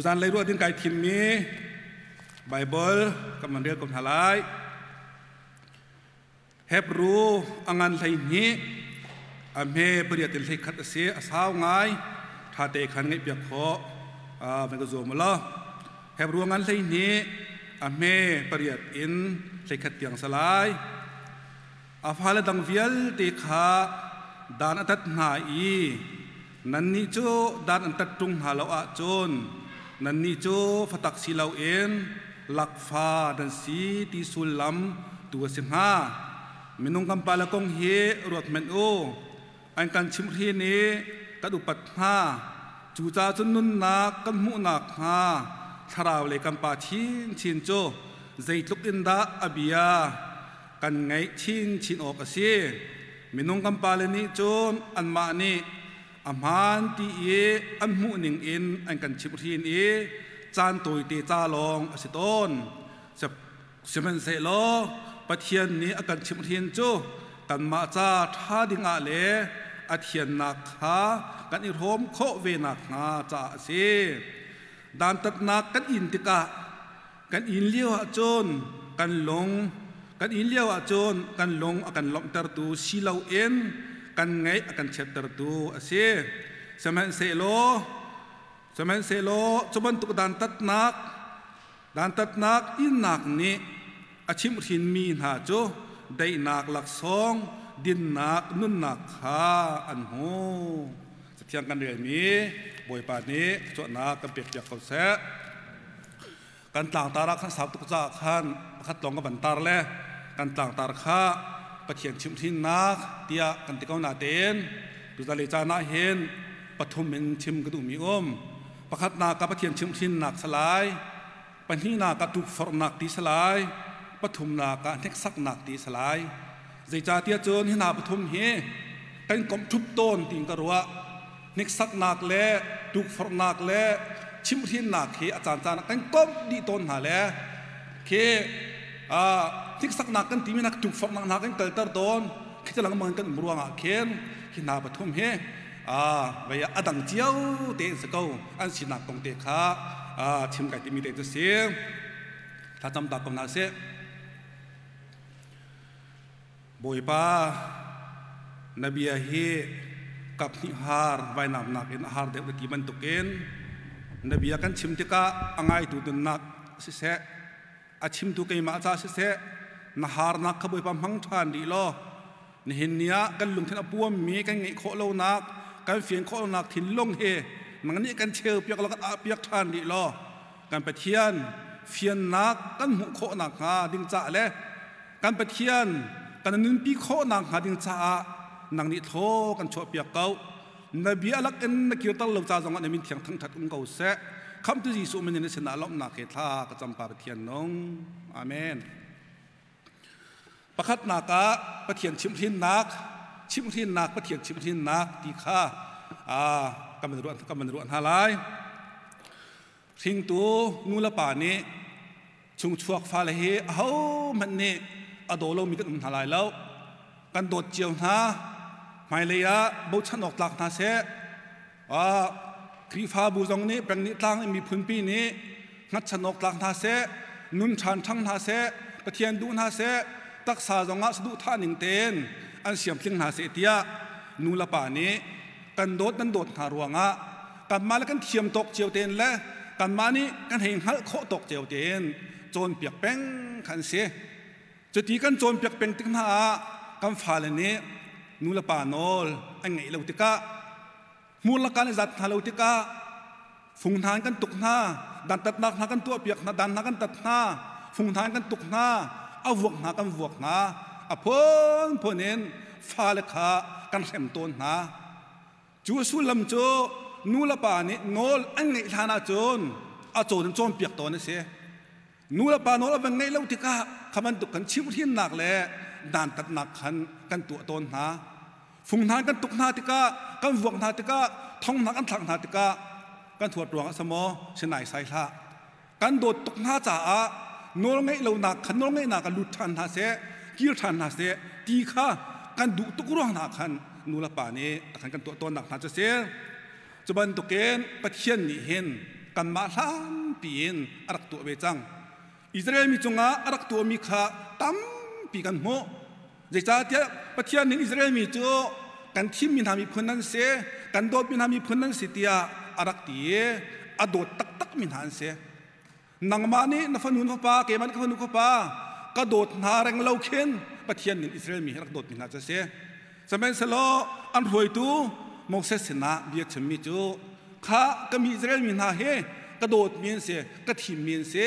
Tuzan lei ruah ding kai thimmi Bible kan van rel ko hna lai. Hebru a ngan 12 a hme pariat in 11 a si, a sau ngai, ṭhate khan ngaihpiak khawh van ka zuam u law. Hebru a ngan 12 a hme pariat in 11 tiang sa lai. A fale dang vialte kha dan a tat hna i nannih cu dan an tat ṭung hna lo ahcun nannih cu fatak si loin lakfa nan si ti sullam tu a si hnga. Minung kan pale kong hi ruat hmanh u. An kan chimhhrin i kan upat hna. Cucaah cun nunnak kan hmuhnak hnga thlarau lei kan Pa chinchin cu zeitluk in dah a bia kan ngaih chinchin awk a si. Minung kan pale nih cun anmah nih a hmaan ti i an hmuh ning in an kan chimhhrin i caan tawite ca lawng a si tawn. Sihmanhsehlaw Pathian nih a kan chimhhrin cu kanmah ca ṭha dingah le a thiannak kha kan i hrawm khawh ve nakhnga caah a si. Dantatnak kan in tikah kan in lio ahcun kan lung kan in lio ahcun kan lung a kan lawmhtertu si loin kan ngaih a kan chiattertu a si. Sihmanhsehlaw cu bantuk dantatnak innak nih a chimhhrinmi hna cu daihnak laksawng, dinnak nunnak kha an hmu. Cathiang kan relmi Bawipa nih cuahnak kan pekpiak ko seh. Kan tlangtar ah khan sau tuk caah khan pakhat lawng ka van tar le kan tlangtar kha Pathian chimhhrinnak tiah kan ti ko natein tuzale caan ah hin pathum in chim ka duhmi um. Pakhatnak ah Pathian chimhhrinnak salai, pahnihnak ah tukforhnak ti salai, pathumnak ah hneksaknak ti salai. Zeicahtiah cun hi hna pathum hi kan komh ṭhup tawn tiin ka ruah. Hneksaknak le tukforhnak le chimhhrinnak hi a caancaan ah kan komh dih tawn hna le khi hneksaknak kan timi nak tukforhnak hna kan kalter tawn. Khi ti lengmang in kan um ruangah khin hi hna pathum hi vei a dang cio tein si ko, an sinak kong te kha chim kai timi te cu si. Thlacam ta ko hna sih. Bawipa, na bia hi kap hnih har vainam nakin a har deuh na ti bantukin na bia kan chim tikah a ngaitu nunnak siseh, a chimtu keimah ca siseh, na harnak kha Bawipa hmang ṭhan rih law nihin ni ah kan lungthin a puammi kan ngeih khawh lonak, kan fian khawh lonak thinlung hi nang nih kan cheupiak law kan ahpiak ṭhan rih law kan Pathian fiannak kan hmuh khawh nakhnga ding caah le kan Pathian kan nunpi khawh nakhnga ding caah nang nih thaw kan chuahpiak ko. Na bia lak in na kirter lo ca zongah na min thiang thangṭhat um ko seh. Khamhtu Jesuh min in na sinah lawmhnak he thla ka cam, Pa Pathian nung. Amen. Pakhatnak ah Pathian chimhhrinnak, chimhhrinnak, Pathian chimhhrinnak ti kha kan van ruah hna lai. Hringtu nu le pa nih chungchuak fale hi ahohmanh nih a daw lomi kan um hna lai lo. Kan dawt cio hna. Hmailei ah bochan awk tlak hna seh. Khrihfabu zong nih peng nih tlang in miphunpi nih hngatchan awk tlak hna seh, nun ṭhan ṭhang hna seh, Pathian duh hna seh, taksa zongah saduhthah ning tein an siamtling hna seh tiah nu le pa nih kan dawt nan dawt hna ruangah kanmah le kan thiam tawk cio tein le kanmah nih kan hei hngalh khawh tawk cio tein cawnpiak peng kha an si. Cuti kan cawnpiak peng tik hna ah kan fale nih nu le pa nawl an ngeih lo tikah, hmur laka an i zat hna lo tikah, fung hna in kan tuk hna, dantatnak hna kan tuahpiak hna, dan hna kan tat hna, fung hna in kan tuk hna, a vuak hna kan vuak hna, a phunphun in fale kha kan hrem tawn hna. Cu a sullam cu nu le pa nih nawl an ngeih hlan ahcun a cawn in cawnpiak tawn a si. Nu le pa nawl a van ngeih lo tikah kha bantuk kan chimhhrinnak le dantatnak khan kan tuah tawn hna. Fung hna kan tuk hna tikah, kan vuak hna tikah, thong hna kan thlak hna tikah kan thuat ruangah samaw sinai sai hlah. Kan dawt tuk hna caah nawl ngeih lonak khan nawl ngeihnak ah lut ṭhan hna seh, kir ṭhan hna seh ti kha kan duh tuk ruang hna khan nu le pa nih takhan kan tuah tawnnak hna cu si. Cu bantukin Pathian nih hin kanmah hlanpi in a rak tuah ve cang. Israel mi cungah a rak tuahmi kha tampi kan hmuh. Zeicahtiah Pathian nih Israel mi cu kan thimmi hna miphun nan si, kan dawtmi hna miphun nan si tiah a rak ti i a dawt taktakmi hna an si. Nangmah nih na fanu na fapa, keimah nih ka fanu ka fapa, ka dawt hna reng lo khin Pathian nih Israel mi hi rak dawtmi hna cu a si. Sihmanhsehlaw an hruaitu Moses sinah bia chimmi cu kha ka mi Israel mi hna hi ka dawtmi an si, ka thimmi an si,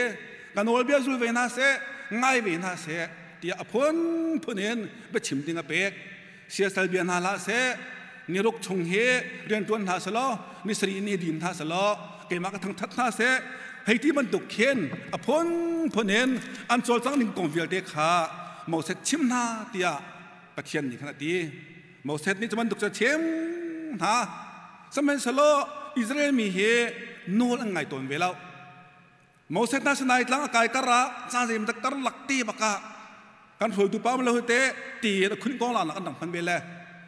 ka nawlbia zul ve hna seh, ngai ve hna seh tiah a phunphun in biachim ding a pek. Siasal bia hna hlah seh, niruk chung hi rianṭuan hna selaw ni sarih ni din hna selaw keimah ka thangṭhat hna seh hei ti bantuk khin a phunphun in an cawlcangh ning kong vialte kha Moses chim hna tiah Pathian nih khan a ti. Moses nih cu bantuk cu a chim hna. Sihmanhsehlaw Israel mi hi nawl an ngai tawn ve lo. Moses hna Sinai tlang a kai kar ah ca zeim dak kar lak te bak ah kan hruaitu pa lo te ti a khun kong la nak an rak hman ve le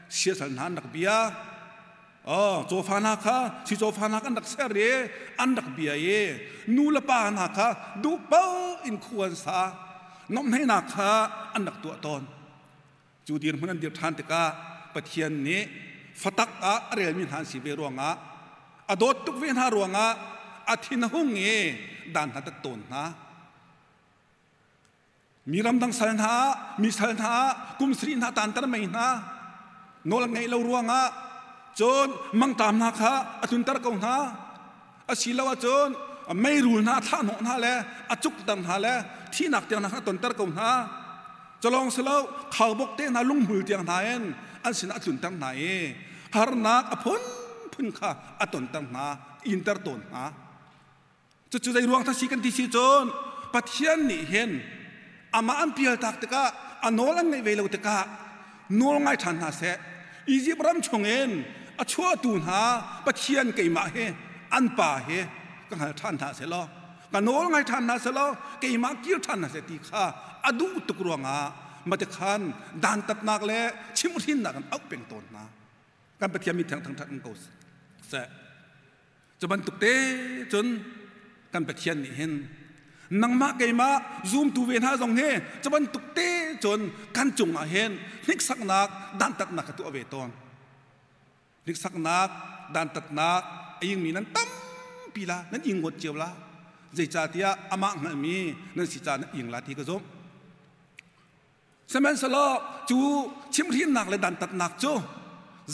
siasal hna an rak bia. Oh, cawfa hna kha si cawfa hna an rak ser i an rak bia i nu le pa hna kha duh paoh in khu an sa nomhheinak kha an rak tuah tawn. Cu dirhmun an dir ṭhan tikah Pathian nih fatak ah a relmi hna an si ve ruangah a dawt tuk ve hna ruangah a thin a hung i dan hna tat tawn hna. Mi ramdang sal hna ah, mi sal hna ah kum sarih hna taanter mei hna nawl an ngeih lo ruangah cun mangṭam hna kha a tlunter ko hna. Asilo ahcun meirul hna a thlahhnawh hna le a cukter hna le thihnak tiang hna kha a tonter ko hna. Culawng silo khaubawk te hna lunghmul tiang hna in an sinah a tlunter hna i harnak a phunphun kha a tonter hna, inter tawn hna. Cucu zei ruang si kan ti si cun Pathian nih hin amah an pialtak tikah a nawl an ngaih ve lo tikah nawl ngai ṭhan hna seh. Izipt ram chungin a chuahtu hna Pathian keimah hi an pa hi ka hngal ṭhan hna seh law ka nawl ngai ṭhan hna seh law keimah kir ṭhan hna seh ti kha a duh tuk ruangah matikhan dantatnak le chimhhrinnak an auh peng tawn hna. Kan Pathian mi thiang thangṭhat in ko seh. Cu bantuk te cun kan Pathian nih hin nangmah keimah zumtu ve hna zong hi cu bantuk te cun kan cungah hin hniksaknak dantatnak ka tuah ve tawn. Hniksaknak dantatnak a ingmi nan tampi la nan ing ngawt cio la zeicahtiah amah hngalhmi nan si caah nan ing la ti ka zumh. Sihmanhsehlaw cu chimhhrinnak le dantatnak cu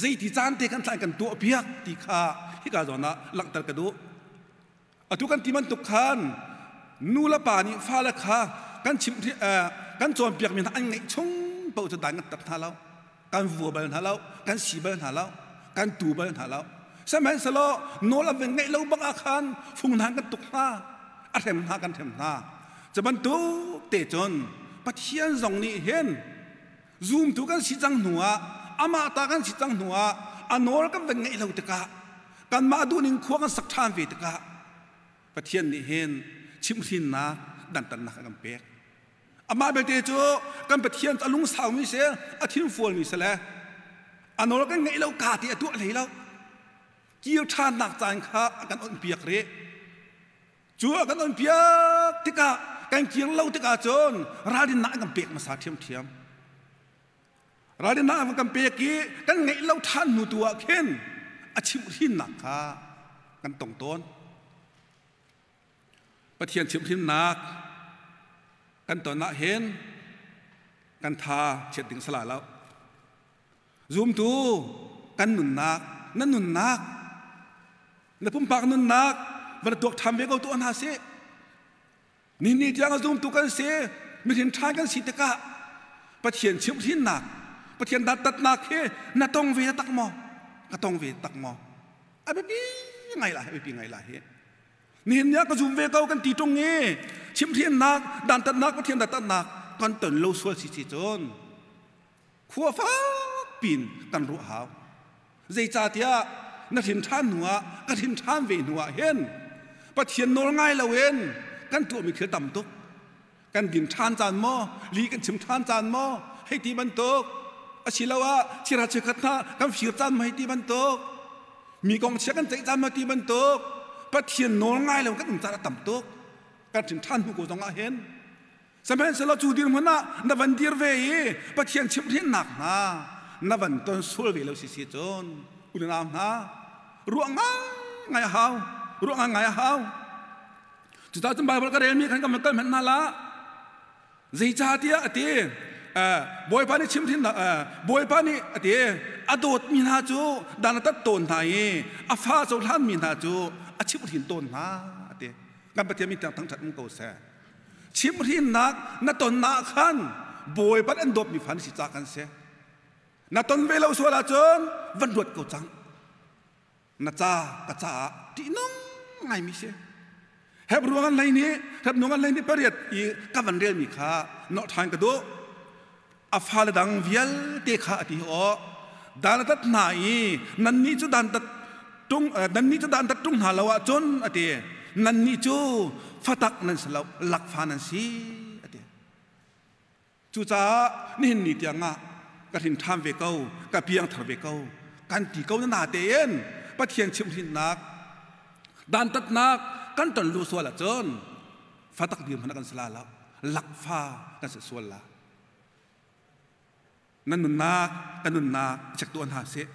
zeiti caan te kan thlai kan tuah piak ti kha hika zawn ah langhter ka duh. Atu kan ti bantuk khan nu le pa nih fale kha kan chimh kan cawnpiak mi hna an ngeih chung paoh cu dan kan tap hna lo kan vua bal hna lo kan si bal hna lo kan tu bal hna lo sihmanhsehlaw nawl an van ngeih lo bang ah khan fung hna kan tuk hna a hrem hna kan hrem hna Cu bantuk te cun Pathian zong nih hin zumtu kan si cang hnuah amah ta kan si cang hnuah a nawl kan van ngeih lo tikah kanmah duhning khua kan sak ṭhan ve tikah Pathian nih hin chimhhrinnak dantatnak a kan pek. Amah belte cu kan Pathian cu a lungsaumi si, a thinfualmi si le a nawl kan ngeih lo ka ti a tuah hlei lo. Kir ṭhannak caan kha a kan onhpiak rih. Cu a kan onpiak tikah kan kir lo tikah cun ralrinnak an kan pek hmasa ṭhiamṭhiam. Ralrinnak an kan pek i kan ngeih lo ṭhan hnu tu ah khin a chimhhrinnak kha kan tong tawn. Pathian chimhhrinnak kan ton ah hin kan tha chiat ding sala lo. Zumtu kan nunnak, na nunnak Na pumpak nunnak van tuak ṭhan ve ko tuah hna sih. Ni ni tiang a zumtu kan si, mihrin ṭha kan si tikah Pathian chimhhrinnak, Pathian dantatnak hi na tong ve tak maw? Ka tong ve tak maw? A biapi ngai la, a biapi ngai la hi. Nihin ni ah ka zum ve ko kan ti ṭung i chimhhrinnak, dantatnak, Pathian dantatnak kan ton lo sual si si cun khua fak pin kan ruah hau. Zeicahtiah na hrin ṭhan hnuah ka hrin ṭhan ve hnuah hin Pathian nawl ngai loin kan tuahmi thil tam tuk. Kan din ṭhan caan maw, li kan chim ṭhan caan maw, hei ti bantuk. Asiloah chira chikkhat hna kan fir caan maw hei ti bantuk. Mi kong chia kan ceih caan maw ti bantuk. Pathian nawl ngai lo kan um caan a tam tuk. Kan ṭhin ṭhan hnu ko zong ah hin. Sihmanhsehlaw cu dirhmun ah na van dir ve i Pathian chimhhrinnak hna na van ton sual ve lo si si cun unau hna ruah ngai a hau, ruah ngai a hau. Cucaah cun Baibal ka relmi khan kan van kal hmanh hna la. Zeicahtiah a ti, Bawipa nih chimhhrinnak Bawipa nih a ti, a dawtmi hna cu dan a tat tawn hna i a fa cohlanmi hna cu a chimhhrin tawn hna a ti. Kan Pathian min tiang thangṭhat um ko seh. Chimhhrinnak na tonnak khan Bawipa an dawtmi fa na si ca kan si. Na ton ve lo sual ahcun van ruat ko cang. Na ca ka caah ṭihnung ngaimi si. Hebrew ngan hlei nih Hebrew ngan hlei nih pariat i ka van relmi kha nawh ṭhan ka duh. A fale dang vialte kha a ti aw. Dan a tat hna i nannih cu dan tat ṭung nannih cu dan tat ṭung hna lo ahcun a ti. Nannih cu fatak nan si lo, lakfa nan si a ti. Cucaah nihin ni tiangah ka hrin ṭhan ve ko, ka piangthar ve ko, kan ti ko na tein Pathian chimhhrinnak, dantatnak kan ton lu sual ahcun fatak dir hmanh kan si la lo, lakfa kan si sual la. Nan nunnak, kan nunnak check tuah hna sih.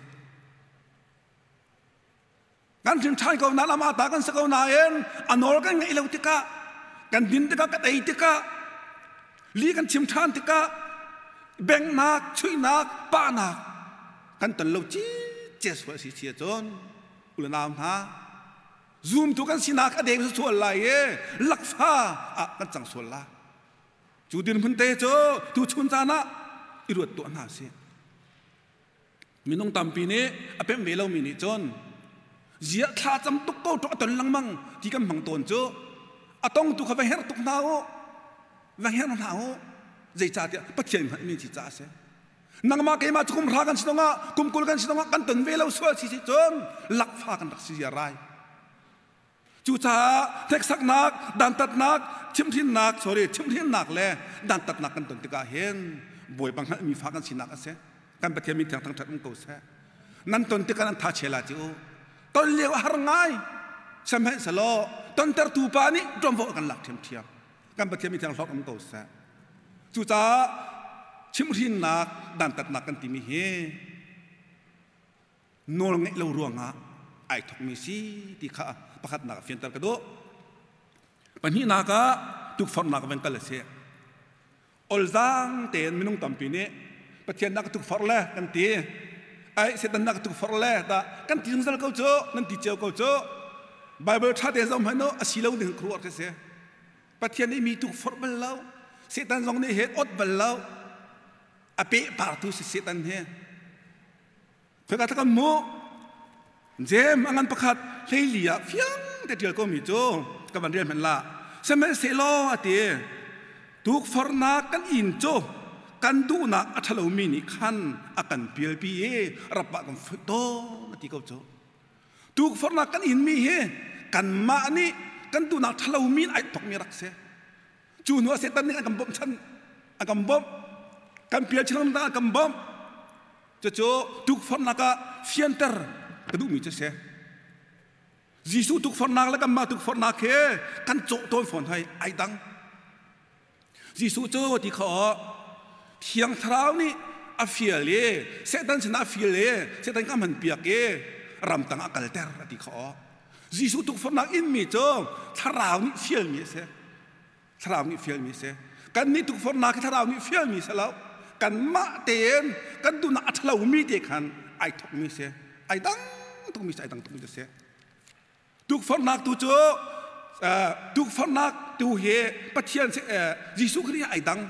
Kan hrin ṭhan ko na lama ta kan si ko nain a nawl kan ngeih lo tikah, kan din tikah, kan ei tikah, li kan chim ṭhan tikah, bengnak, chuihnak, pahnak kan ton lo ci ce sual si chia cun ulanau hna zumtu kan sinak a deng sual lai i lakfa ah kan cang sual la. Cu dirhmun te cu tu chun caan ah i ruat tuah hna sih. Minung tampi nih a pemh ve lomi nih cun ziah thla cam tuk ko ṭok a ton lengmang ti kan hmang tawn cu. A tongtu kha va herh tuk hna u, va herh hna u. Zeicahtiah Pathian hngalhmi ci caah a si. Nangmah keimah cu kum hra kan si zongah kum 20 kan si zongah kan ton ve lo sual si si cun lakfa kan rak si ziar rai. Cucaah hneksaknak, dantatnak, chimhhrinnak, sorry, chimhhrinnak le dantatnak kan ton tikah hin Bawipa hngalhmi fa kan sinak a si. Kan Pathian min thiang thangṭhat um ko seh. Nan ton tikah nan tha chia la ci u. Ton lio a har ngai. Sihmanhsehlaw tontertu pa nih ṭuanvo a kan lak ṭhiamṭhiam. Kan Pathian min thiang hlawk um ko seh. Cucaah chimhhrinnak, dantatnak kan timi hi nawl ngeih lo ruangah ai thokmi si ti kha pakhatnak ah fianter ka duh. Pahnihnak ah tukforhnak van kal a si. Olzaang tein minung tampi nih Pathian nak tukforh le kan ti. Ai Satan nak tukforh le ta kan ti zungzal ko cu, nan ti cio ko cu. Bible ṭha te zoh hmanh u, a si lo ding khuaruah khi si. Pathian nih mi tukforh bal lo, Satan zong nih het ot bal lo. A pehpartu si Satan hi. Khoika kan hmuh? Jem a ngan pakhat hleili ah fiang te ṭial komi cu ka van rel hmanh la. Sihmanhsehlaw a ti, tukforhnak kan inn cu kan duhnak a ṭhalomi nih khan a kan pialpi i rap ah kan foih tawn a ti ko cu. Tukforhnak kan inmi hi kanmah nih kan duhnak ṭhalomi in ai thokmi rak si. Cu hnu ah Satan nih a kan bawmhchanh, a kan bawmh, kan pial chin a kan bawmh. Cucu tukforhnak ah fianter ka duhmi cu si. Jesuh tukforhnak le kanmah tukforhnak he kan cawh tawn fawn hai ai dang. Jesuh cu ti kha Thiang Thlarau nih a fial i Satan sinah a fial i Satan ka hman piak i ramtang a kalter a ti kha. Jesuh tukforhnak inmi cu Thlarau nih fialmi a si. Thlarau nih fialmi a si. Kannih tukforhnak hi Thlarau nih fialmi si lo. Kanmah tein kan duhnak a ṭhalomi te khan ai thokmi si. Ai dang tukmi si, ai dang tukmi si. Tukforhnak tu cu tukforhnak tu hi Pathian Jesuh Khrih ai dang.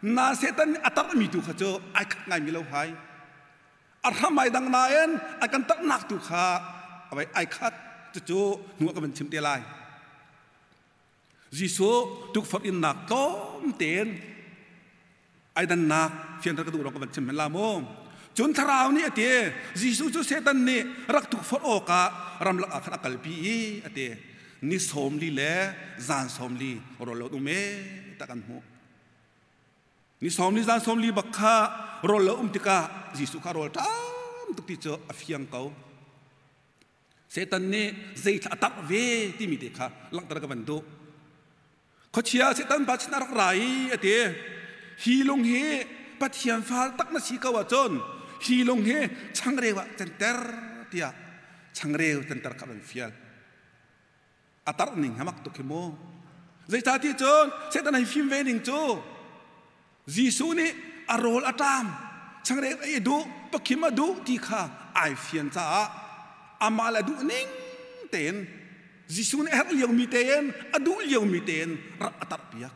Na Satan nih a tarhmi tu kha cu ai khat ngaimi lo hai. A hram ai dang nain a kan tarhnak tu kha ai khat. Cucu hnu ah ka van chim te lai. Jesuh tukforh innak tlawm tein ai dannak fianter ka duh rong ka van chim hen la mu. Cun thlarau nih a ti, Jesuh cu Satan nih rak tukforh awkah ramlak ah khan a kalpi i a ti. Ni 40 le zan 40 rawl lo um e ta kan hmuh. Ni 40 zan 40 bak kha rawl lo um tikah Jesuh kha rawl ṭam tuk ti cu a fiang ko. Satan nih zeithla a tarh ve timi te kha langhter ka van duh. Khuachia Satan pa sin a rak ra i a ti. Hi lung hi Pathian fa tak na si ko ahcun hi lung hi changreu ah canter tiah changreu canter kha van fial. A tarh ning ha mak tuk hi mu. Zeicahtiah cun Satan hei fim ve ning cu Jesuh nih a rawl a ṭam, changreu ei a duh, pakhim a duh ti kha ai fian caah amah le duh ning tein Jesuh nih a herh liomi tein a duh liomi tein rak a tarhpiak.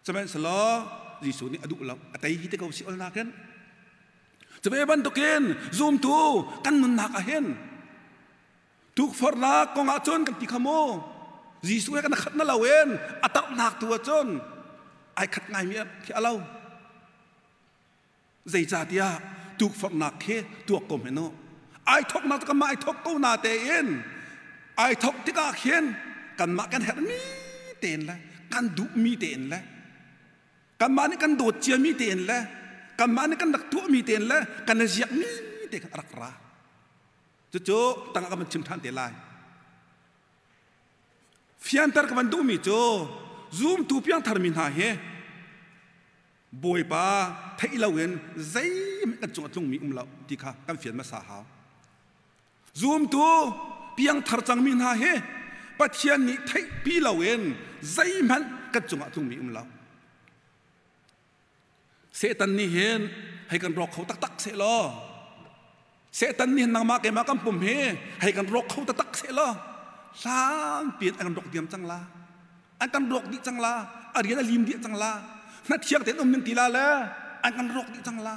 Sihmanhsehlaw Jesuh nih a duh lo, a tei te ko si ol nakin. Cu ve bantukin zumtu kan nunnak ah hin tukforhnak kong ah cun kan ti kha mu Jesuh he kan khat na loin a tarhnak tu ah cun ai khat ngaimi khi a lo. Zeicahtiah tukforhnak khi tuak ko hmanh u. Ai thoknak cu kanmah ai thok ko na tein ai thok tikah khin kanmah kan herhmi tein le kan duhmi tein le kanmah nih kan dawt ciami tein le kanmah nih kan rak tuahmi tein le kan i ziakmi te khan a rak ra. Cucu tangah ka van chim ṭhan te lai. Fianter ka van duhmi cu zumtu piangtharmi hna hi Bawipa theih loin zeihmanh kan cung a tlungmi um lo ti kha kan fian hmasa hau. Zumtu piangthar cangmi hna hi Pathian nih theihpi loin zeihmanh kan cungah a tlungmi um lo. Satan nih hin hei kan rawk kho taktak seh law Satan nih nangmah keimah kan pum hi hei kan rawk kho taktak seh law hlan piin an kan rawk diam cang la an kan rawk dih cang la a rian a lim dih cang la hna thiang tein um ning ti la le an kan rawk dih cang la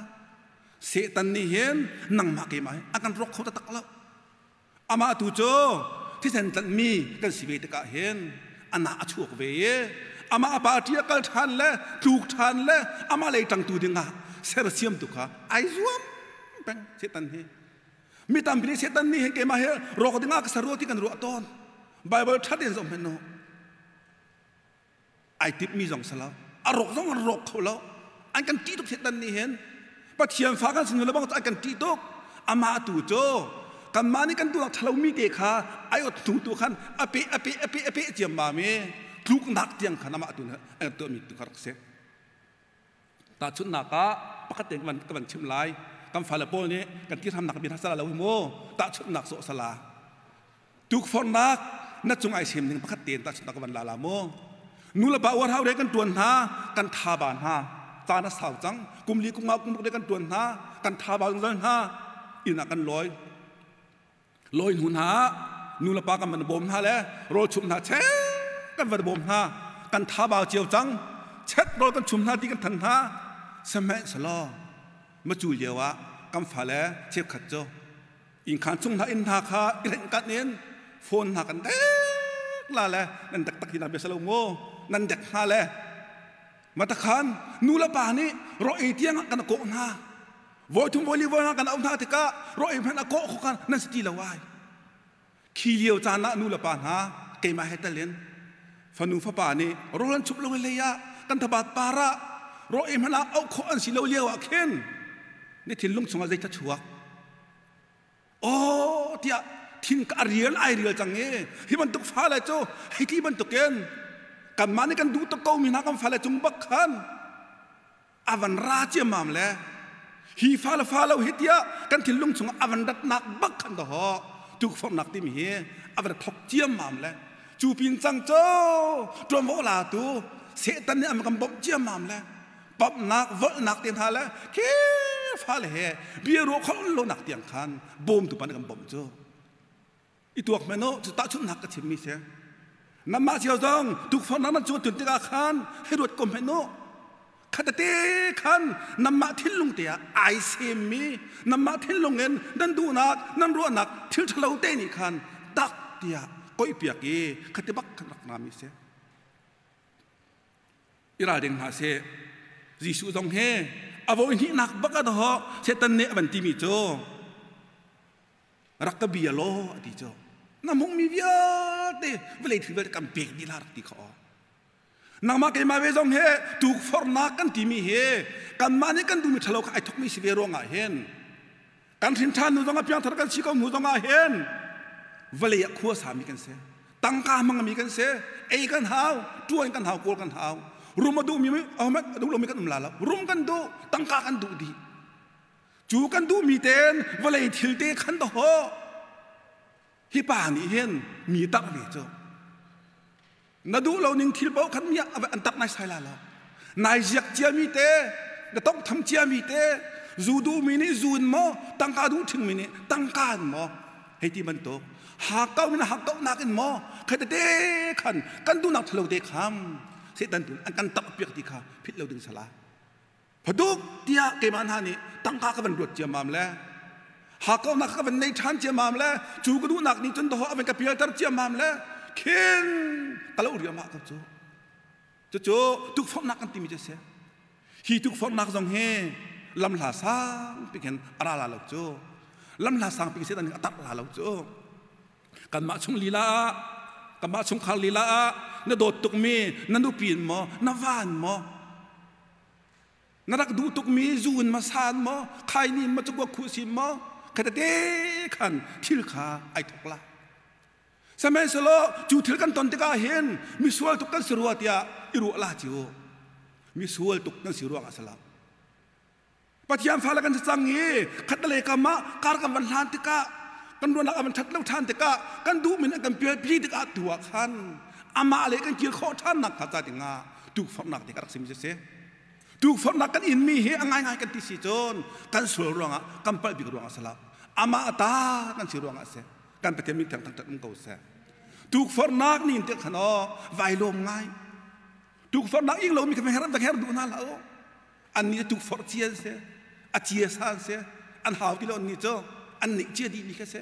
Satan nih hin nangmah keimah hi an kan rawk kho taktak lo Amah tu cu thisen tlanhmi kan si ve tikah hin a nah a chuak ve i amah a party a kal ṭhan le tluk ṭhan le amah lei ṭangtu dingah sersiam tu kha ai zuam peng Satan hi. Mi tampi nih Satan nih hin keimah hi rawk dingah ka ser rua ti kan ruah tawn. Bible ṭha tein zoh hmanh u. Ai timhmi zong si lo a rawk zong an rawk kho lo. An kan ṭih tuk Satan nih hin. Pathian fa kan sin lebang an kan ṭih tuk. Amah tu cu kanmah nih kan duhnak ṭhalomi te kha ai ot hnu tu khan a pe a pe a pe a pe ciammam i tluknak tiang khan amah tu an tuahmi tu kha rak si. Tahchunhnak ah pakhat tein ka van chim lai. Kan fale pawl nih kan ti hramnak bia sala lo hi mu. Tahchunhnak sawh sala. Tukforhnak na cung ai sem ding pakhat tein tahchunhnak ka van la la mu. Nu le pa uar hau re kan tuan hna, kan tha ba hna. Caan a sau cang. Kum li kum nga kum ruk re kan tuan hna, kan tha ba zungzal hna. Inn ah kan lawi. Lawi hnu hna nu le pa kan van bawm hna le rawl chum hna chet kan van bawm hna. Kan tha ba cio cang. Chet rawl kan chum hna ti kan than hna. Sihmanhsehlaw macu lio ah kan fale cheukhat cu innkhaan chung hna inn hna kha i rengh kanh in phone hna kan dek la le nan dek tak hi na bia lo mu nan dek hna le matakhan nu le pa nih ro ei tiang ah kan kawh hna voi thum voi li voi kan auh hna tikah ro ei hmanh a kawh kho kan nan si ti lo ai. Khi lio caan ah nu le pa hna keimah he telin fanu fapa nih rawl an chup lo lei ah kan thabat par ah ro ei hmanh ah auh khawh an si lo lio ah khin ni thinlung chungah zei chuak aw tiah thin ka rial ai rial cang i hi bantuk fale cu hei ti bantukin kanmah nih kan duh tuk ko mi hna kan fale cung bak khan a van ra ciammam le hi fa le fa lo hi tiah kan thinlung chungah a van ratnak bak khan daw tukforhnak timi hi a van thok ciammam le cu pin cang cu tuanvo la tu Satan nih an kan bawmh ciammam le pamnak volhnak te hna le khi fa le he bia ruah kho lo nak tiang khan bawmtu pa nih kan bawmh cu i tuak men u. Cu tahchunhnak ka chimmi si. Namah cio zong tukforhnak nan cung tun tikah khan hei ruat ko hmenh u. Khatate khan namah thinlung te ah ai semmi namah thinlung in nan duhnak nan ruahnak thil ṭhalo te nih khan tak tiah koihpiak i khati bak khan rak ngami si. I ralring hna seh. Jesuh zong he a voi hnihnak bak a daw Satan nih a van timi cu rak ka bia law a ti cu na hmuhmi vialte vawlei thil vialte kan pek dih la rak ti kho. Nangmah keimah ve zong he tukforhnak kan timi hi kanmah nih kan duhmi ṭhalo kha ai thokmi si ve ruangah hin kan hrin ṭhan hnu zongah piangthar kan si ko hnu zongah hin. Vawlei ah khua sami kan si. Tangka hmangmi kan si. Ei kan hau, ṭuan kan hau, kawl kan hau. Rum a duhmi a duh lomi kan um la lo. Rum kan duh, tangka kan duh dih. Cu kan duhmi ten vawlei thil te khan dahawh. Hi pa nih hin mi tak ve cu. Na duh lo ning thil paoh khan mi an tak nai sai la lo. Nai ziak ciami te, na tongh tham ciami te, zu duhmi nih zu in maw, tangka duh ṭhingmi nih tangka in maw, hei ti bantuk. Hakkau mi na hakkau nak in maw, khai tete khan kan duhnak ṭhalo te kham Satan tu an kan tak piak ti kha phit lo ding sala. Paduk tiah keimah hna nih tangka ka van ruat ciammam le hakkaunak ka van nei ṭhan ciammam le cu ka duhnak nih cun dawh a van ka pialter ciammam le khin ka lo riahmah ko cu. Cucu tukforhnak kan timi cu a si. Hi tukforhnak zong hi lamhla sangpi khin a ra la lo cu. Lamhla sangpi Satan nih a tarh la lo cu. Kanmah chung lila ah, kanmah chungkhar lila ah na dawt tukmi na nupi in maw, na va in maw, na rak duh tukmi zu in ma san maw, khaini in ma cukua khuh sim maw, khatete khan thil kha ai thok la. Sihmanhsehlaw cu thil kan ton tikah hin misual tuk kan si rua tiah i ruah la ci u. Misual tuk kan si ruangah si lo. Pathian fale kan si cang i khatlei kam ah kar kan van hlan tikah kan ruahnak a van ṭhat lo ṭhan tikah kan duhmi an kan pialpi tikah tu ah khan amah le kan kir khawh ṭhannak hnga ca dingah tukforhnak te ka rak simi cu si. Tukforhnak kan inmi hi a ngaingai kan ti si cun kan sual ruangah kan palh bik ruangah si lo. Amah ta kan si ruangah a si. Kan Pathian min thiang thangṭhat um ko seh. Tukforhnak nih tiah khan aw vai lawm ngai. Tukforhnak ing lomi kha va her va her duh hna hlah u. Annih cu tukforh cia an si. A cia sa an si. An hau ti lo annih cu an neih cia dihmi kha si.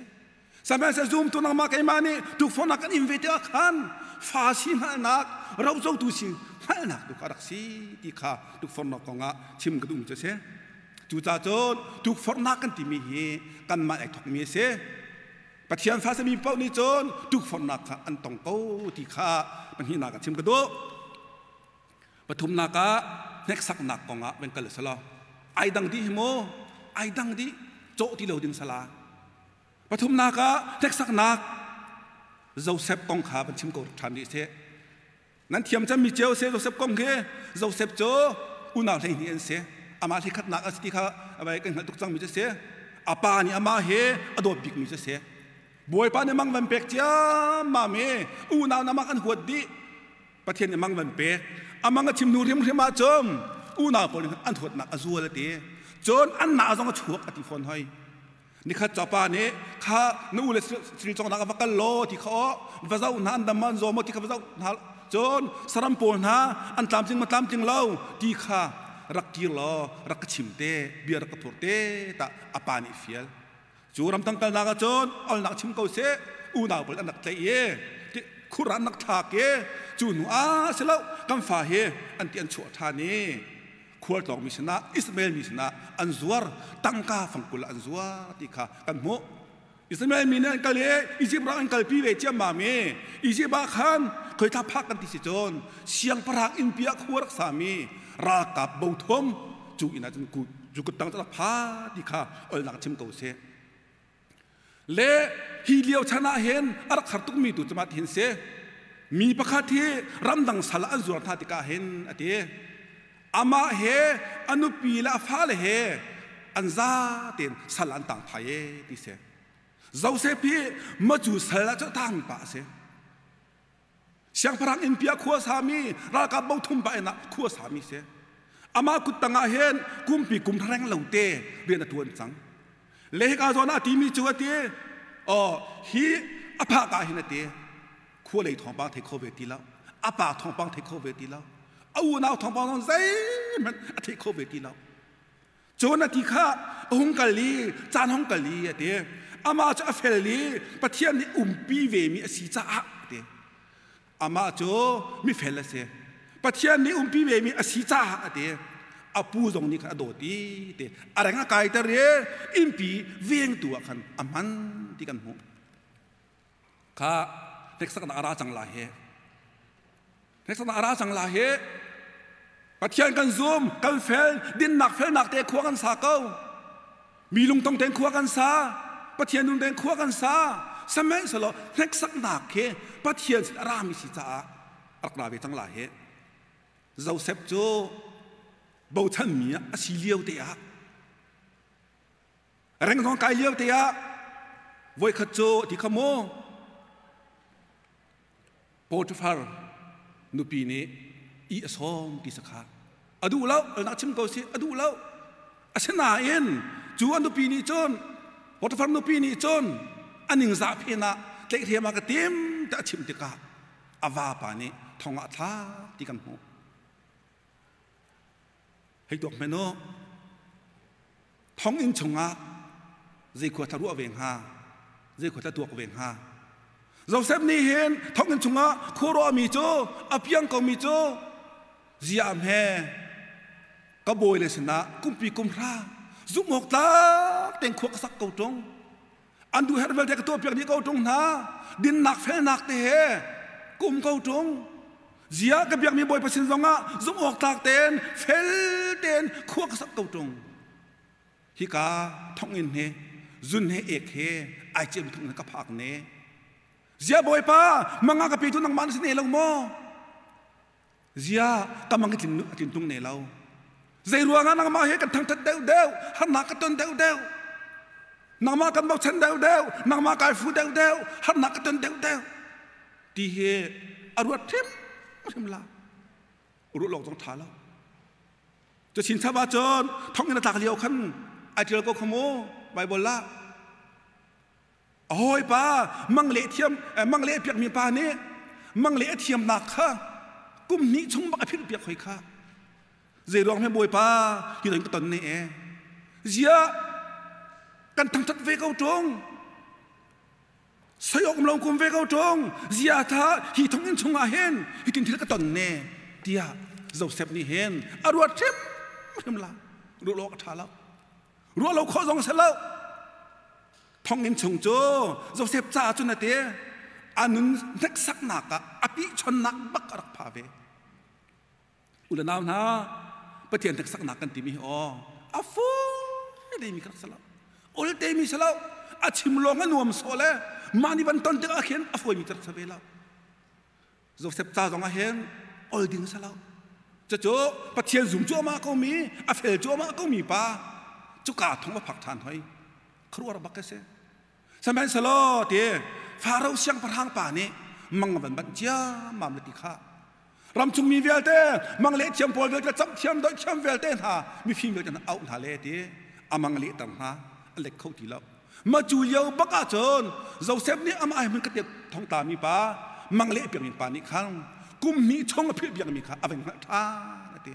Sihmanhsehlaw zumtu nangmah keimah nih tukforhnak kan in ve tikah khan fa si hngalhnak, rocotu si hngalhnak tu kha a rak si ti kha tukforhnak kongah chim ka duhmi cu a si. Cucaah cun tukforhnak kan timi hi kanmah ai thawkmi a si. Pathian fa sami paoh nih cun tukforhnak kha an tong ko ti kha pahnihnak ah chim ka duh. Pathumnak ah hneksaknak kongah van kal selaw ai dang dih hi mu, ai dang dih, cawh ti lo ding sala. Pathumnak ah hneksaknak Joseph kong kha van chim ko ṭhan rih seh. Nan thiam cemmi cio si Joseph kong hi. Joseph cu unau 12 an si. Amah hleikhatnak a si ti kha kan hngalh tuk cangmi cu si. A pa nih amah hi a dawt bikmi cu si. Bawipa nih mang van pek ciammam i unau na mang an huat dih. Pathian nih mang van pek. A mang a chim hnu hrimhrim ahcun unau pawl nih an huatnak a zual a ti. Cun an nah zong a chuak a ti fawn hoi. Nikhat cu pa nih kha na u le thil cawknak ah va kal law ti kha aw va zoh hna an dam ma an zaw maw ti kha va zoh hna cun saram pawl hna an tlamtling ma tlamtling lo ti kha rak kir law rak ka chim te bia rak ka phur te tah a pa nih fial cu ramtang kalnak ah cun olnak chim ko seh unau pawl an rak tlaih i khur an rak thlak i cu hnu ah si lo kan fa hi an ti an chuah ṭhan i khualtlawngmi sinah Ismael mi sinah an zuar tangka fangkul an zuar ti kha kan hmuh. Ismael mi nih an kal i Izipt ram an kalpi ve ciammam i Izipt ah khan khoithla phak kan ti si cun siangpahrang innpi ah khua rak sami ralkap bothum cu inn ah cun cu kuttang cu rak pha ti kha olnak chim ko seh. Le hi lio chan ah hin a rak har tukmi tu cu mah ti hin si. Mi pakhat hi ramdang sal ah an zuar hna tikah hin a ti. Amah he a nupi le a fale he an za tein sal an tang thai e ti si. Joseph hi macu sal ah cu tang pa a si. Siangpahrang innpi ah khua sami ralkap bo thum pa in ah khua sami si. Amah kut tangah hin kumpi kum reng lo te rian a tuan cang. Le hika zawn ah timi cu a ti oh hi a phah ka hin a ti khua lei thawngpang thei kho ve ti lo a pa thawngpang thei kho ve ti lo a unau thawngpang zong zeihmanh a thei kho ve ti lo Cun a ti kha a hung kal i caan hung kal i a ti. Amah cu a fel i Pathian nih umpi vemi a si caah a ti. Amah cu mifel a si. Pathian nih umpi vemi a si caah a ti. A pu zong nih khan a dawt i ti. A reng a kaiter i innpi vengtu ah khan a hman ti kan hmuh. Kha hneksaknak a ra cang lai hi. Hneksaknak a ra cang lai hi. Pathian kan zum, kan fel, dinnak felnak te khua kan sa ko. Mi lungtong tein khua kan sa. Pathian nun tein khua kan sa. Sihmanhsehlaw hneksaknak khi Pathian sin a rami si caah a rak ra ve cang lai hi. Joseph cu bochanmi ah a si lio te ah reng zong kai lio te ah voikhat cu ti kha mu Potiphar nupi nih i a sawm ti sakha a duh lo nak chim ko si a duh lo asinain cu a nupi nih cun Potiphar nupi nih cun a ningzah phen ah tlaihhrem ah ka tim ti a chim tikah a vapa nih thong ah thlak ti kan hmuh. Hei tuak hmenh u. Thonginn chungah zei khua thla ruah ve hnga, zei khua thla tuak ve hnga. Joseph nih hin thonginn chungah khua ruahmi cu a piang komi cu ziah hme ka bawi le sinah kumpi kumhra zumh awk tlak tein khua ka sak ko ṭung. An duh herh vialte ka tuahpiak dih ko ṭung hna. Dinnak felnak te he ka um ko ṭung. Zia ka biakmi Bawipa sin zongah zumh awk tlak tein fel tein khua ka sak ko ṭung. Hika thonginn he zun he ek he ai cem thong ka phak ne. Zia Bawipa manga ka petu nangmah na si ne lo maw? Zia ka mang tlin tlin tung ne lo. Zei ruangah nangmah he kan thangthat deuh deuh, harnak ka ton deuh deuh. Nangmah kan bochan deuh deuh, nangmah kai fu deuh deuh, harnak ka ton deuh deuh. Ti hi a ruat hrim hrim la. Ruah lawng zong tha lo. Cu chin chap ahcun thonginn a tlak lio khan ai tial ko kha mu Bible la. A hawipa mang leh thiam mang leh piakmi pa nih mang leh a thiamnak kha kum hnih chung bak a philh piak hoi kha. Zei ruang he Bawipa hi ka ton ne e. Zia kan thangthat ve ko ṭung. Soi awk lo kum ve ko ṭung. Zia tha hi thong in chungah hin hitin thil ka ton ne tiah Joseph nih hin a ruat hrim hrim la. Ruah lo ka ṭha lo. Ruah lo khawh zong si lo. Thonginn chung cu Joseph caah cun a ti a nun hneksaknak ah a pihchonnak bak a rak pha ve. U le nau hna, Pathian hneksaknak kan timi hi aw a fawi demi ka rak si lo. Ol temi si lo. A chim lawng a nuam sawh le mah nih van ton tikah khin a fawimi ka rak si ve lo. Joseph ca zong ah hin ol ding si lo. Cucu Pathian zum cuahmah komi, a fel cuahmah komi pa cuka thong va phak ṭhan hoi. Khuaruahar bak ka si. Sihmanhsehlaw ti Faro siangpahrang pa nih mang a van banh ciammam le ti kha ramchung mi vialte mang leh thiam pawl vialte camh thiam doih thiam vialte hna mifim vialte hna auh hna le ti a mang leh ter hna a lek kho ti lo. Ma cu lio bak ahcun Joseph nih amah he hmun ka tiap thongtla mi pa mang le piak mi pa nih khan kum hnih chung a philh biak mi kha a van hngalh ṭhan a ti.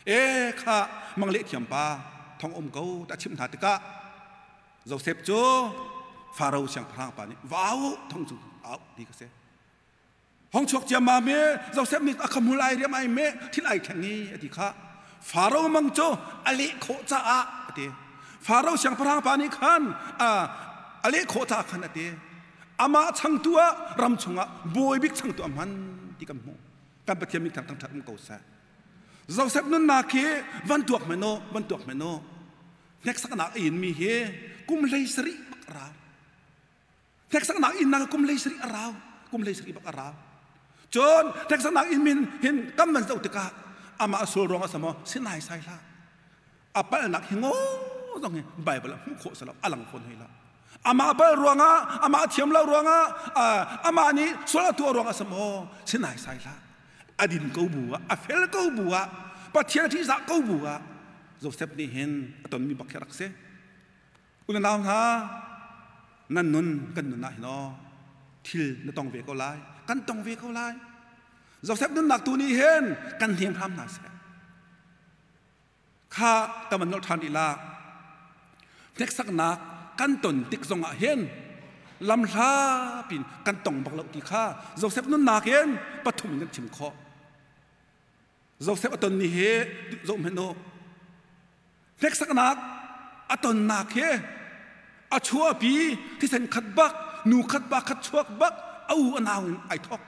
E kha mang le thiam pa thong um ko ta chimh hna tikah Joseph cu Faro siangpahrang pa nih vau thong cung au ti ka si. Hong chuak ciammam i Joseph nih a khamhul ai riam ai meh thil ai thleng i a ti kha. Faro mang cu a leh khawh caah a ti. Faro siangpahrang pa nih khan a leh khawh caah khan a ti. Amah changtu ah ram chungah bawi bik changtu a hman ti kan hmuh. Kan Pathian min thang thangṭhat um ko seh. Joseph nunnak hi van tuak hmanh u, van tuak hmanh u. Hneksaknak a inmi hi kum 17 bak a rau. Hneksaknak innak kum 17 a rau. Kum 17 bak a rau. Cun hneksaknak in min hin kan van zoh tikah amah sual ruang a si maw sinai sai hlah. A palhnak hi ngo zong hi Bible ah hmuh khawh si lo, a lang fawn hoi lo. Amah pal ruangah, amah thiam lo ruangah, amah nih sual a tuah ruangah si maw sinai sai hlah. A din ko bu ah, a fel ko bu ah, Pathian a ṭihzah ko bu ah Joseph nih hin a tonmi bak hi a rak si. Unau hna, nan nun kan nun ah hin aw thil na tong ve ko lai, kan tong ve ko lai. Joseph nunnak tu nih hin kan hnem hram hna seh. Kha ka van nolh ṭhan rih la. Hneksaknak kan ton tik zong ah hin lamhla pin kan tong bak lo ti kha Joseph nunnak in pathum in kan chim khawh. Joseph a ton ni hi zoh hmanh u. Hneksaknak a tonnak hi a chuahpi thisen khat bak, nu khat pa khat chuak bak, a u a nau in ai thok.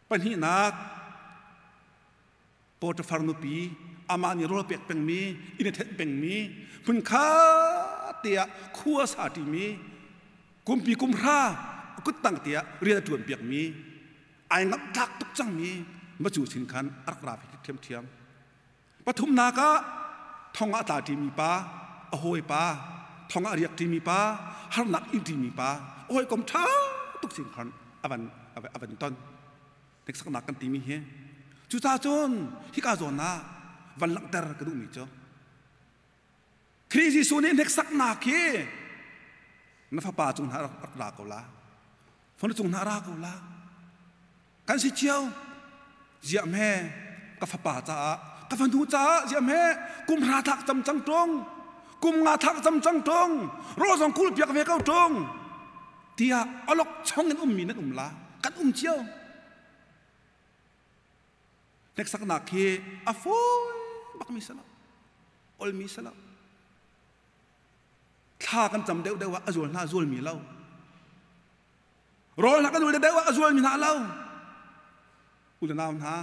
Pahnihnak Potiphar nupi amah nih rawl pek pengmi, inn a thenh pengmi, hmunkhat te ah khua sa ṭimi. Kumpi kumhra kuttang tiah rian a ṭuan piakmi ai ngamh tlak tuk cangmi macu sin khan a rak ra ve ṭhiamṭhiam. Pathumnak ah thong ah tla ṭimi pa, a hawipa, thong ah riak ṭimi pa, harnak ing ṭimi pa, a hawikom ṭha tuk sin khan a van a van ton. Hneksaknak kan timi hi. Cucaah cun hika zawn ah van langhter ka duhmi cu Khrih Jesuh nih hneksaknak hi na fapa cung hna rak ra ko la. Fanu cung hna ra ko la. Kan si cio. Ziah hme ka fapa caah ka fanu caah ziah hme kum hra thak cam cang ṭung kum nga thak cam cang ṭung ro zong kul piak ve ko ṭung tiah alok chong in ummi nan um la kan um cio. Hneksaknak hi a fawi bakmi si lo. Olmi si lo. Thla kan cam deuhdeuh ah a zual hna a zualmi lo. Rawl hna kan ul deuhdeuh ah a zualmi hna lo. U le nau hna,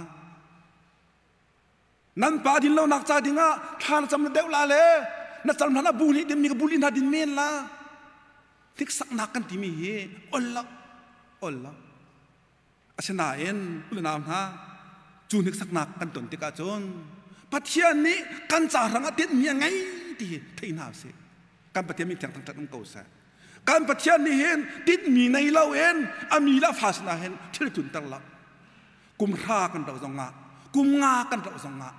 nan pa din lonak ca dingah thla na cam deuh la le na cam hlan ah bu nih dinmi ka bu li hna din men la. Hniksaknak kan timi hi ol lo, ol lo. Asinain unau hna cu hniksaknak kan ton tikah cun Pathian nih kan ca hrangah tinhmi a ngei ti hi thei hna usih. Kan Pathian min thiang thangṭhat um ko seh. Kan Pathian nih hin tinhmi nei loin a mi le a fa sinah hin thil tlunter lo. Kum hra kan rauh zongah, kum nga kan rauh zongah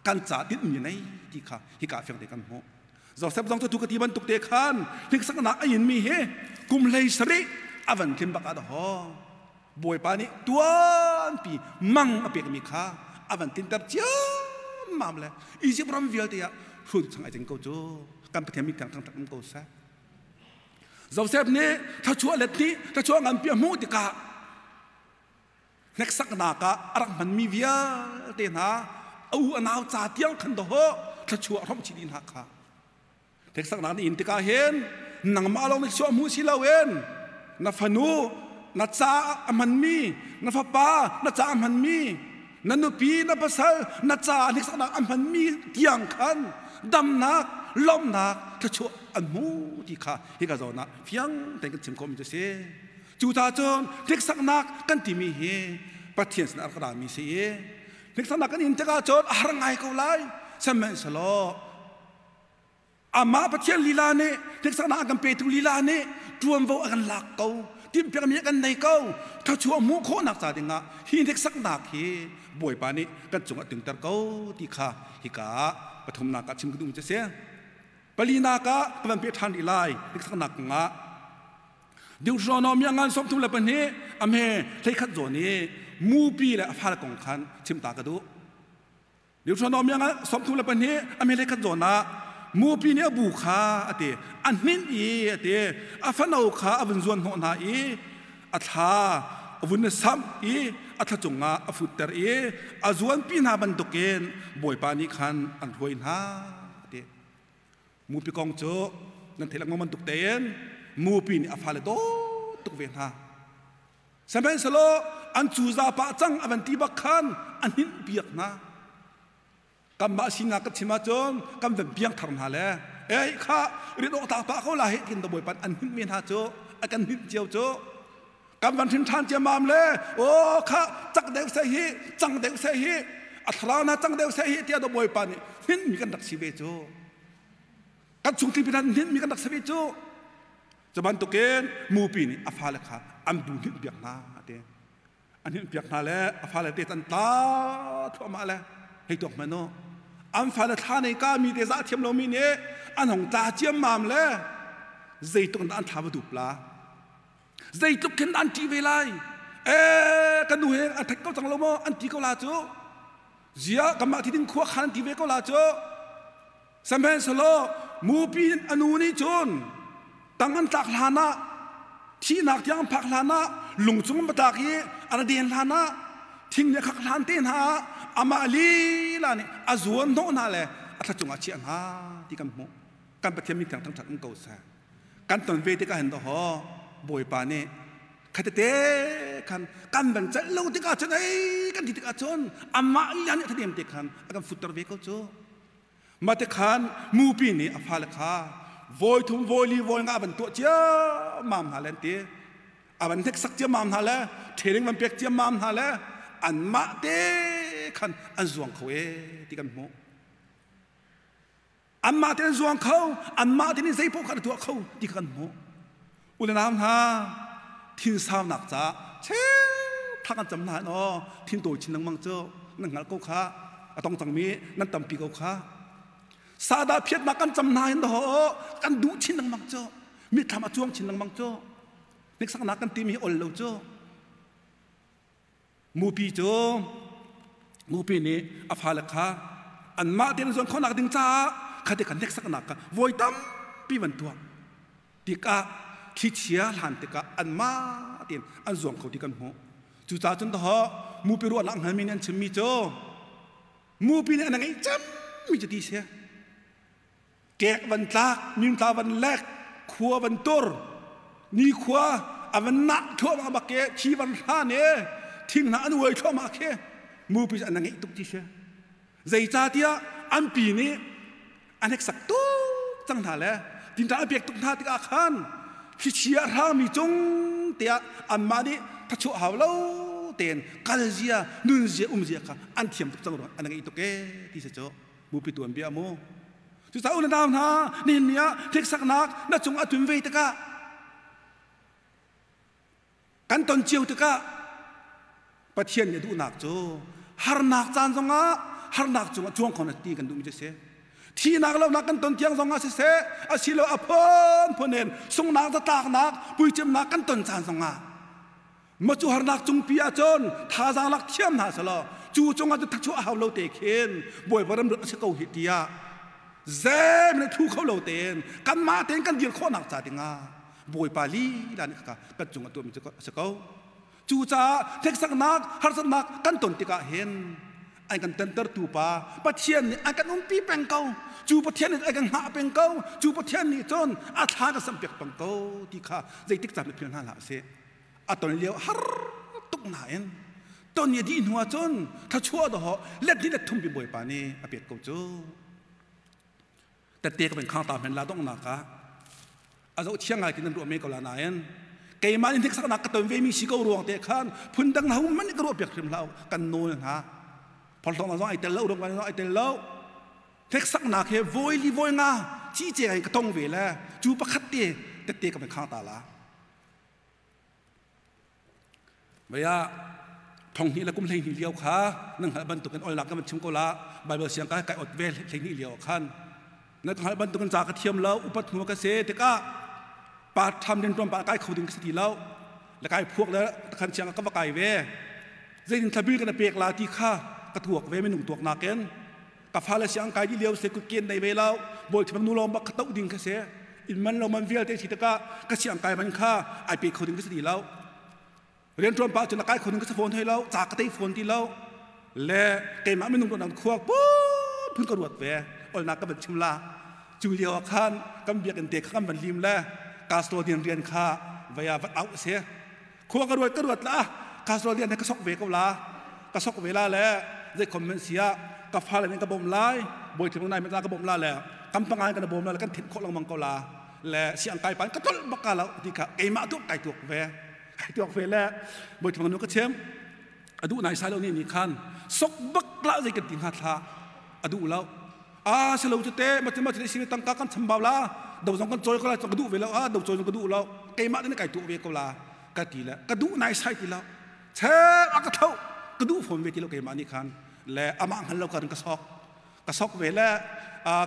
kan ca tinhmi nei ti kha hika fiang te kan hmuh. Joseph zong cu tu ka ti bantuk te khan hniksaknak a inmi hi kum 17 a van tlim bak ah dahaw Bawipa nih tuanpi mang a pekmi kha a van tinter ciammam le Egypt ram vialte ah hruaitu chang ai cing ko cu kan Pathian min thiang thangṭhat um ko seh. Joseph nih thluachuah let nih thluachuah nganpi a hmuh tikah hneksaknak ah a rak hmanmi vialte hna a u a nau ca tiang khan dawh thluachuah hrawmh chih dih hna kha hneksaknak na in tikah hin nangmah lawng na thluachuah hmu si loin na fanu na ca a hmanmi na fapa na ca a hmanmi na nupi na pasal na ca hneksaknak a hmanmi tiang khan damnak lawmhnak thluachuah an hmu ti kha hika zawn ah fiang tein kan chim khawhmi cu si. Cucaah cun hniksaknak kan timi hi Pathian sin a rak rami si i hniksaknak kan in tikah cun a har ngai ko lai. Sihmanhsehlaw amah Pathian lila nih hniksaknak a kan petu lila nih ṭuanvo a kan lak ko timhpiakmi a kan nei ko thluachuah hmuh khawhnak ca dingah hi hniksaknak hi Bawipa nih kan cungah tlunter ko ti kha hika ah pathumnak ah chim ka duhmi cu a si. Palinak ah ka van peh ṭhan rih lai hniksaknak kongah Deuteronomy ngan 32 a hme 11 zawn i mupi le a fale kong khan chim ta ka duh. Deuteronomy ngan 32 a hme 11 zawn ah mupi nih a bu kha a ti a hninh i a ti a fano kha a vun zuan hnawh hna i a thla a vun samh i a thla cungah a futter i a zuanpi hna bantukin Bawipa nih khan an hruai hna a ti. Mupi kong cu nan theih lengmang bantuk tein mupi nih a fale dawt tuk ve hna. Sihmanhsehlaw an cuza pah cang a van ti bak khan a hninh piak hna. Kanmah sinak kan chim ahcun kan van piang thar hna le ei kha rit awk tak pah ko la hi tin bawipa an hninh mi hna cu a kan hninh cio cu kan van hrin ṭhan ciammam le aw kha cak deuh seh hi cang deuh seh hi a thlarau na cang deuh seh hi tiah bawipa nih hninh mi kan rak si ve cu kan chung tlipi hna hninh mi kan rak si ve cu cu bantukin mupi nih a fale kha an bu hninh piak hna ti an hninh piak hna le a fale te an tla thluahmah le hei tuak hmanh u an fale thla nei ka mi te zah thiam lomi nih an hong tla ciammam le zeitluk in dah an thla va dup la Zeitluk khin an ṭih ve lai. Ee, ka nu he a thek ko cang lo maw? An ti ko la cu. Zia kanmah thi ding khua khan an ti ve ko la cu. Sihmanhsehlaw mupi a nu nih cun tang an tlak hlan ah thihnak tiang an phak hlan ah lungcung an va tlak i an den hlan ah thing nih a khak hlan te hna ah amah lila nih a zuan hnawh hna le a thla cungah a chiah hna ti kan hmuh. Kan Pathian min thiang thangṭhat um ko seh. Kan ton ve tikah hin dawhaw Bawipa nih khatete khan kan van celh lo tikah cun ei kan ti tikah cun amah lian nih thadem te khan a kan futter ve ko cu. Mah te khan mupi nih a fale kha voi thum voi li voi nga van tuah cia ciammam hna le an ti. A van hneksak ciammam hna le training van pek ciammam hna le anmah te khan an zuang kho e ti kan hmuh. Anmah te an zuang kho, anmah te nih zei paoh kha an tuah kho ti kha kan hmuh. U le nau hna, thinsaunak caah cheu thak an cam hna aw thin tawi chin lengmang cu nan hngalh ko kha a tong cangmi nan tampi ko kha. Sadah phiatnak kan cam hna hin daw kan duh chin lengmang cu mitthlam a cuang chin lengmang cu hniksaknak kan timi hi ol lo cu. Mupi cu mupi nih a fale kha anmah tein zuan khawhnak ding caah khati kha hneksaknak kha vawi tampi van tuah tikah thlichia hlan tikah anmah tein an zuang kho ti kan hmuh. Cucaah cun dahawh mupi ruahnak hngalmi nih an chimmi cu mupi nih an ngeih cemmi cu ti si. Kek van tlak, mimtla van lek, khua van tur, nikhua a van nah thluahmah bak ke, thi van hran e, thing hna an uai thluahmah khi, mupi an ngeih tuk ti si. Zeicahtiah an pi nih an heksak tuk cang hna le tinṭan an pek tuk hna tikah khan thlichia a hrangmi cung tiah anmah nih thachuah hau lo tein kal zia, nun zia, um zia kha an thiam tuk cang ruang an ngeih tuk e ti si cu. Mupi tuanbia mu. Cucaah u le nau hna, nihin ni ah hneksaknak na cung a tlun ve tikah kan ton cio tikah Pathian nih duhnak cu harnak caan zongah harnak cungah cuang kho na ti kan duhmi cu si. Thihnak lonak kan ton tiang zongah siseh, asilo a phunphun in sunghnak zatlaknak puicimnak kan ton caan zongah Ma cu harnak cungpi ahcun thazaang lak thiam hna selaw cu cungah cu thachuah hau lo te khin Bawipa ram a si ko hi tiah zem le thu kho lo tein kanmah tein kan dir khawhnak ca dingah Bawipa lila nih kha kan cung a tuahmi cu a si ko. Cucaah hneksaknak harsatnak kan ton tikah hin an kan tantertu pa Pathian nih a kan umpi peng ko. Cu Pathian nih a kan hngah peng ko. Cu Pathian nih cun a thla kan sampiak peng ko ti kha zeitik caan phil hna hlah sih. A ton lio har tuk nain ton i dih hnu ahcun thluachuah dawh let hnih let thum pi Bawipa nih a pek ko cu. Tette ka ben khang ta men la donghnak ah a zoh thiang ngai ti nan ruah men ko la nain keimah nih hneksaknak ka ton ve mi si ko ruang te khan phundang ho hmanh nih ka ruah piak hrim hlah kan nawl hna phorhlawng zong ai tel lo rong zong ai tel lo hneksaknak he voi li voi nga ci ce ka tong ve le cu pakhat te tette ka ben khang ta la Vei ah thonghnih le kum 12 lio kha nan hngalh bantukin olnak ka van chim ko la Bible siang ka kai ot ve 12 lio khan na ka hngalh bantukin ca ka thiam lo upat hnu ka se tikah pa tham den tuan pa kai kho ding ka si ti lo le kai phuak le khan siang ka va kai ve zeitin thlabil ka na pek la ti kha ka tuak ve minung tuak nakin Ka fale siang kai dih lio se kutken nei ve lo bawi thimang nu lawng bak ka toh ding kha se in man lo man vialte si tikah ka siang kai man kha ai pe kho ding ka si ti lo rianṭuan pa cun a kai kho ding ka si fawn thai lo ca ka tei fawn ti lo le keimah minung tuan khuak phun ka ruat ve olnak ka van chim la cu lio ah khan kan biakinn te kha kan van lim le custodian rian kha vaya vat out se Khua ka ruat ka ruat la custodian he ka sok ve ko la ka sok ve la le zei comment sia ka fale nih ka bawm lai bawi thim nai ka bawm la le kam pangai kan bawm la le kan thit khawh lengmang ko la le siang kai pan ka tol bak ka lo ti kha keimah tu kai tuak ve kai tuak ve le bawi thim nu ka chem adu nai sai lo ni ni khan sok bak la zei kan ti hnga thla adu lo a si lo cu te ma ma si tangka kan chambau la do zong kan cawi ko la ka duh ve lo a do cawi zong ka duh lo keimah te kai tuah ve ko la ka ti le ka duh nai sai ti lo che a ka tho ka duh fawn ve ti lo keimah nih khan le amah hngal lo kan ka sok ka sok ve le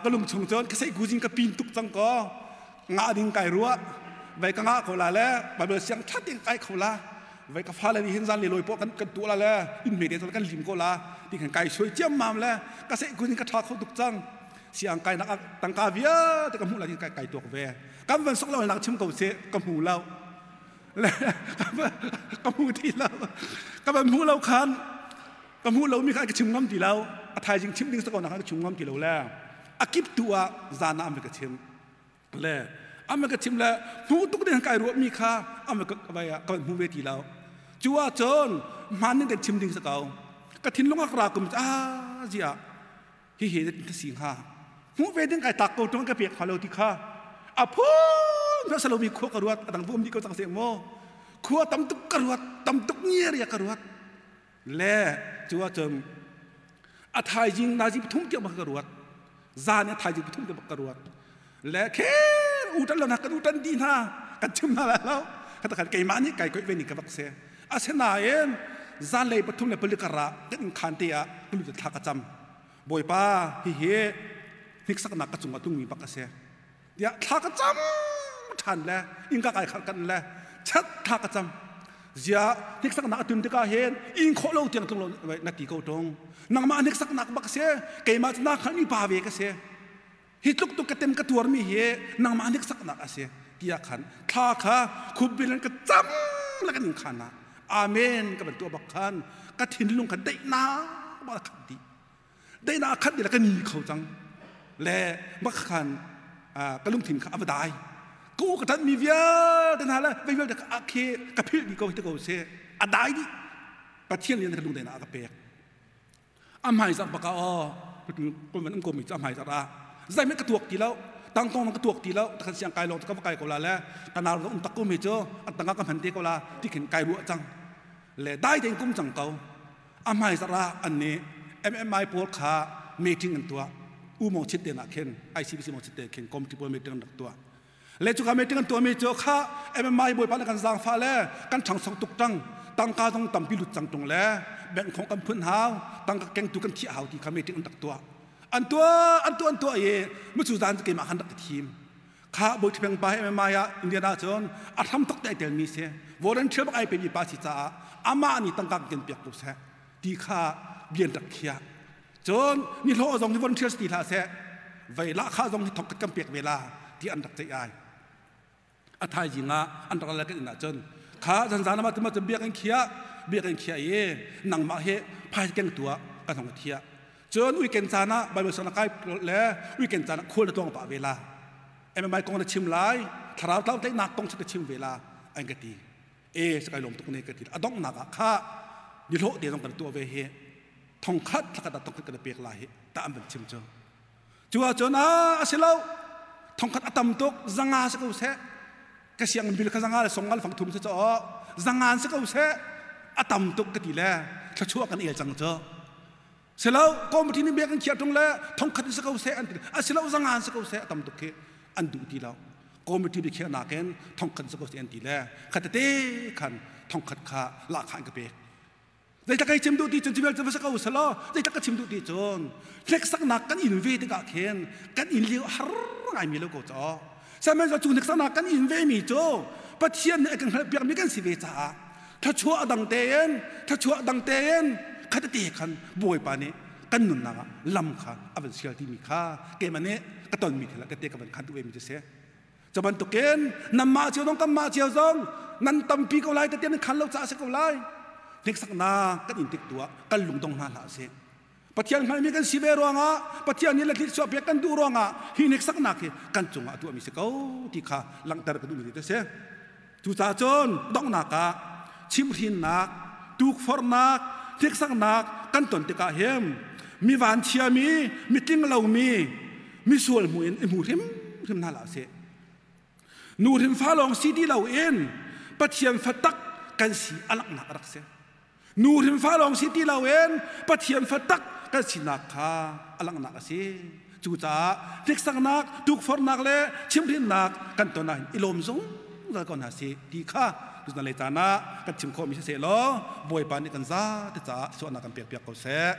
ka lung chung cun ka sei guzing ka pin tuk cang ko nga ding kai ruah vai ka nga ko la le bible siang that in kai kho la vai ka fale nih hin zan le loi po kan kan tu la le in me te kan lim ko la ti kan kai soi chiam mam le ka se kun ka tha kho tuk cang siang kai nak tangka vialte ka hmu la kai kai tuak ve kan van sok lo nak chim ko se ka hmu lo le ka hmu ti lo ka van hmu lo khan ka hmu lo mi kha ka chim ngam ti lo a thaizing chim ding sa ko nak ka chim ngam ti lo le a kip tu ah zan ah am ka chim Le ame ka chim le hmu tuk ding kai ruah mi kha ame ka vai ah ka hmu ve ti lo cu ah cun hmaan ning kan chim ding sa ko ka thinlung ah ka ra kum a zia hi hi ta si hnga hmu ve ding kai tak ko tung ka pek hnga lo ti kha a phun. hmanh si lomi khua ka ruat. A dang bu um dih ko cang seh mu. Khua tam tuk ka ruat, tam tuk ngiaria ka ruat. Le cu ahcun a thaizing nazi pathum tiang bak ka ruat. Zan a thaizing pathum tiang bak ka ruat. Le khe u tan lo na kan u tan di hna kan chim hna lai lo. Kata khan keimah nih kai koih ve ning ka bak se. Asinain zanlei pathum le pali kar ah kan inn khan te ah ka lut thla ka cam. Bawipa hihi hniksaknak ka cungah tlungmi bak a si. Tiah thla ka cam ṭhan le innka kai kharh kan le chat thla ka cam. Zia hniksaknak a tun tikah hin in khawh lo tiang tlung lo na ti ko ṭung. Nangmah hniksaknak bak a si. Keimah cu naa hngalhmi pa ve ka si. Hi tluk tuk ka tem ka tuarmi hi nangmah hniksaknak a si. Tiah khan thla kha khupbil in ka cam le kan in khan ah amen ka van tuah bak khan ka thinlung kha daihnak bak a khat dih. Daihnak a khat dih le ka ni kho cang. Le bak khan ka lungthin kha a va dai. Ka u ka ṭanhmi vialte hna le vei vialte kha khi ka philh dih ko hi ti ko seh. A dai dih. Pathian lian ka lung daihnak a ka pek. A hmaizarh bak ah aw kun van um ko mi cu a hmaizarh ah zeihmanh ka tuak ti lo. Tangtong ka tuak ti lo. Takhan siang kai lawng cu ka va kai ko la le ka nau um tak ko mi cu an tangah ka hman te ko la ti khin kai ruah cang. Le dai tein kum cang ko. A hmaizarh ah an nih MMI pawl kha meeting an tuah. U Mong Chit te nah khin ICBC Mong Chit te khin committee pawl meeting an rak tuah. Le cuka meeting an tuahmi cu kha MMI bawipa nih kan zaangfah le kan ṭhangso tuk ṭang tangka zong tampi lut cang ṭung le bank khong kan phun hau tangka kengtu kan thiah hau ti kha meeting an rak tuah. An tuah an tuah an tuah i mucu zan cu keimah khan rak ka thim. Kha bawi ṭhipeng pa hi MMI ah Indian ah cun a hram tuk te ai telmi si. Volunteer bak ai pemi pa si caah amah nih tangka kan piak ko seh ti kha bian rak khiah. Cun nihlawh zong hi volunteers ti hlah seh, vei lahkhah zong hi thongkhat kan pek ve la ti an rak ceih ai. A thaizing ah an rak la kan inn ah cun kha zanzan ah cun biakinn khiah biakinn khiah i nangmah hi phai keng tu ah kan hong thiah. Cun weekend caan ah Bible sang na kai le weekend caan ah khual na tlawng pah ve la. MMI kong na chim lai, thlarau tlau tlaihnak kong ka chim ve la an ka ti. E sakai lawm tuk ne ka ti. A donghnak ah kha nihlawh te zong kan tuah ve hi thongkhat thlakhat ah thongkhat kan pek lai hi ta an van chim cu. Cu ahcun a a si lo thongkhat a tam tuk zanga si ko seh ka siang bil kha zanga le songal fang thum si cho zangan si ko seh a tam tuk ka ti le thluachuah kan el cang cu. Silo committee nih biak an khiah tung le thongkhat si ko seh an ti a silo zangan si ko seh a tam tuk khi an duh ti lo. Committee bi khiah nakin thongkhat si ko seh an ti le khatete khan thongkhat kha lahkhah an ka pek. Zeitlak kai chim duh ti cun cimel cu va si ko selaw zeitlak ka chim duh ti cun hneksaknak kan in ve tikah khin kan in lio har ngai mi lo ko caw. Sihmanhsehlaw cu hneksaknak kan in ve mi cu Pathian nih a kan hngalhpiak mi kan si ve caah thluachuah dang tein thluachuah dang tein khatete khan Bawipa nih kan nunnak ah lam kha a van sial timi kha keimah nih ka tonmi thil ah ka te ka van khan duh ve mi cu si. Cu bantukin nanmah cio zong kanmah cio zong nan tampi ko lai tete nan khan lo caah a si ko lai. Hneksaknak kan in tik tu ah kan lungdong hna hlah sih. Pathian hngalhmi kan si ve ruangah Pathian nih le chuah pek kan duh ruangah hi hneksaknak hi kan cungah a tuahmi si ko ti kha langhter ka duhmi ti si. Cucaah cun donghnak ah chimhhrinnak, tukforhnak, hneksaknak kan ton tikah hin mi vanchiami, mitling lomi, misual hmu in i hmu hrimhrim hna hlah sih. Nu hrim fa lawng si ti loin Pathian fa tak kan si a langhnak a rak si. Nu hrim fa lawng si ti loin Pathian fa tak kan sinak kha a langhnak a si. Cucaah hniksaknak, tukforhnak le chimhhrinnak kan ton ahhin i lawm zungzal ko hna sih ti kha tuzan lei caan ah kan chim khawhmi siseh law Bawipa nih kan zate caah suahnak kan pekpiak ko seh.